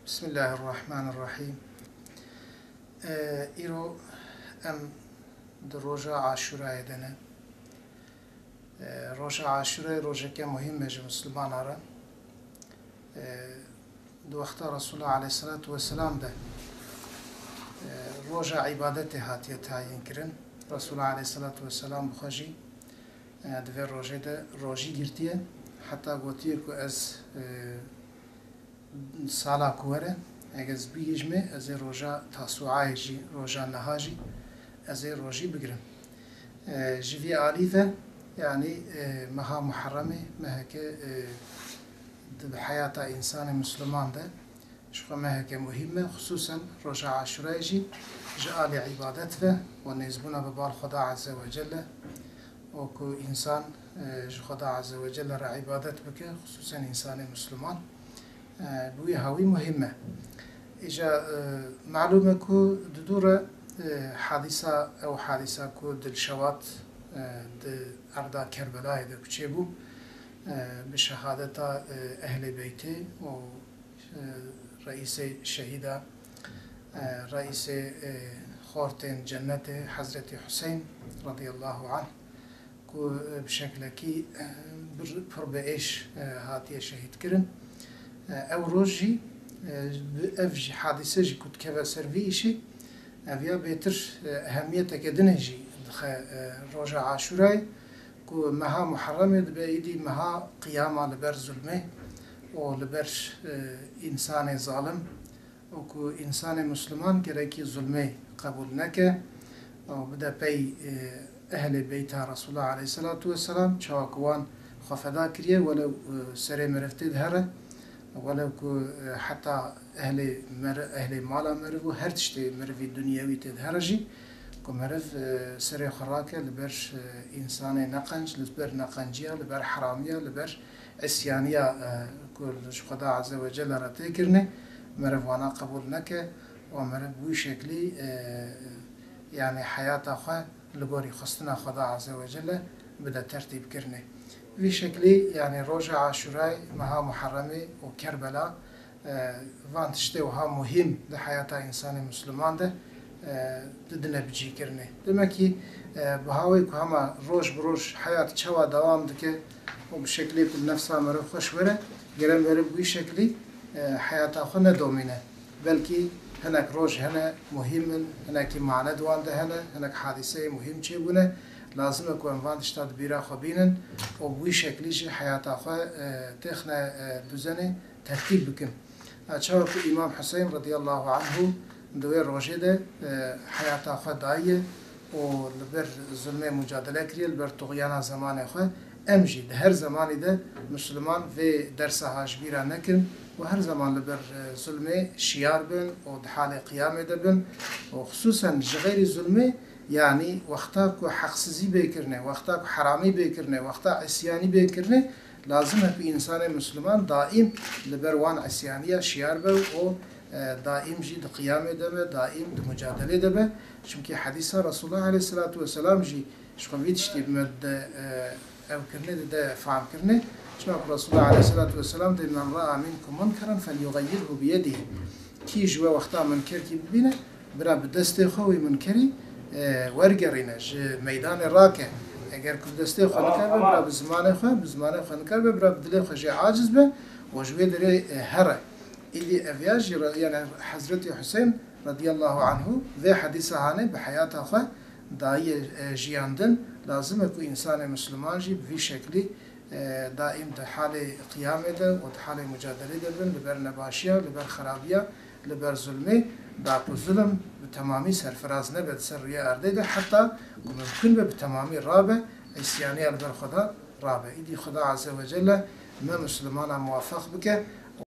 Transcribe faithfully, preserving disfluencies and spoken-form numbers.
Bismillahirrahmanirrahim. Îro em di roja Aşurayê de ne. Roja Aşurayê rojeke muhîm e ji Mislimana re. Di wexta Resulullah aleyhissalatu vesselam de roja îbadetê hatiye tayîn kirin. Resulullah aleyhissalatu vesselam bi xwe jî di vê rojê de rojî girtiye. Heta gotiye ku ez sala ku were, eger ez bigihîjimê, ez ê roja Tasuayê jî, roja niha jî, ez ê rojî bigirim. Ji vî alî ve, yanî meha Muharremê meheke di heyata însanê Misliman de ji xwe meheke muhîm e, xisûsen roja Aşurayê jî ji alî îbadet ve û nêzbûna bi bal Xweda Azze ve Celle û ku însan ji Xweda Azze ve Celle re îbadet bike, xisûsen însanê Misliman. Bi wî hawî muhîm e. Îja malûm e ku di dû re hadîsa, ew hadîsa ku Dilşewat di erda Kerbelayê de ku çêbû, bi şehadeta ehlê beytê û reîsê şehîda, reîsê xortên cennetê Hezretî Huseyn radiyallahu anh, ku bi şeklekî bir pir bi êş hatiye şehîdkirin. Ew roj jî bi ev jî hadîse jî ku dikeve ser vî îşî, ev ya bêtir ehemiyeteke din jî dixe roja Aşurayê, ku meha Muharremê dibe îdî meha qiyama li ber zulmê û li ber însanê zalim. û ku însanê Misliman gerekî zulmê qebûl neke û bide pey ehlê beyta Resulullah aleyhisselatu vesselam, çawa ku wan xwe feda kiriye, welew serê meriv tê dihere, welew ku heta ehlê meri-, ehlê mala meriv û her tiştê merivî dunyewî tê dihere jî, ku meriv serê xwe rake li ber însanê neqenc, li ber neqenciya, li ber heramiya, li ber îsyaniya ku ji Xweda Azze ve Celle re tê kirinê, meriv wana qebûl neke û meriv bi wî şeklî yanî heyata xwe li gorî xwestina Xweda Azze ve Celle bide tertîb kirinê. Vî şeklî yanî roja Aşurayê, meha Muharremê û Kerbela, van tiştê wiha muhîm di heyata însanê Misliman de didine bicîkirinê. Demek ki, bi hawê ku hema roj bi roj heyat çawa dewam dike û bi şeklê ku nefsa meriv xweş were, gere meriv bi wî şeklî heyata xwe nedomîne. Belkî hinek roj hene muhîm in, hinekî mane di wan de hene, hinek hadîseyê muhîm çêbûne. Lazim e ku em van tişta di bîra xwe bînin û bi wî şeklî jî heyata xwe têxine duzenê, tertîb bikin. Çawa ku Îmam Huseyn radiyallahu anhu di wê rojê de heyata xwe dayiye û li ber zulmê mucadele kiriye, li ber tuxyana zemanê xwe, em jî di her zemanî de Misliman vê dersa ha ji bîra nekin û her zeman li ber zulmê şiyar bin û di halê qiyamê de bin û xisûsen ji xeyrî zulmê, yanî wexta ku heqsizî bê kirine, wexta ku heramî bê kirine, wexta îsyanî bê kirine, lazim e ku însanê Misliman daîm li ber wan îsyaniya şiyar be û daîm jî di qiyamê de be, daîm di mucadelê de be. Çimkî hedîsa Resulullah aleyhisselatu vesselam jî ji xwe vî tiştî bi me dide ew kirine, dide fam kirine. Çima ku Resulullah aleyhisselatu vesselam dê, "Men ra'a minkum munkeran felyughayyirhu biyedih." Kî ji we wexta munkerkî bibîne, bira bi destê xwe wî munkerî wergerîne, ji meydanê rake. Eger ku bi destê xwe nikaribe, bira bi zimanê xwe, bi zimanê xwe nikaribe, bira bi dilê xwe jê aciz be û ji wê derê here. Îdî ev ya jî re-, yanî Hezretî Huseyn radiyallahu anhu vê hedîsa hanê bi heyata xwe dayiye jiyandin. Lazim e ku însanê Misliman jî bi vî şeklî daîm di halê qiyamê de û di halê mucadelê de bin, li ber nebaşiya, li ber xerabiya, li ber zulmê, da ku zulm bi temamî serfiraz nebe di ser rûyê erdê de, heta ku mimkun be bi temamî rabe, îsyaniya li ber Xweda rabe. Îdî Xweda Azze ve Celle me Mislimana muwafeq bike,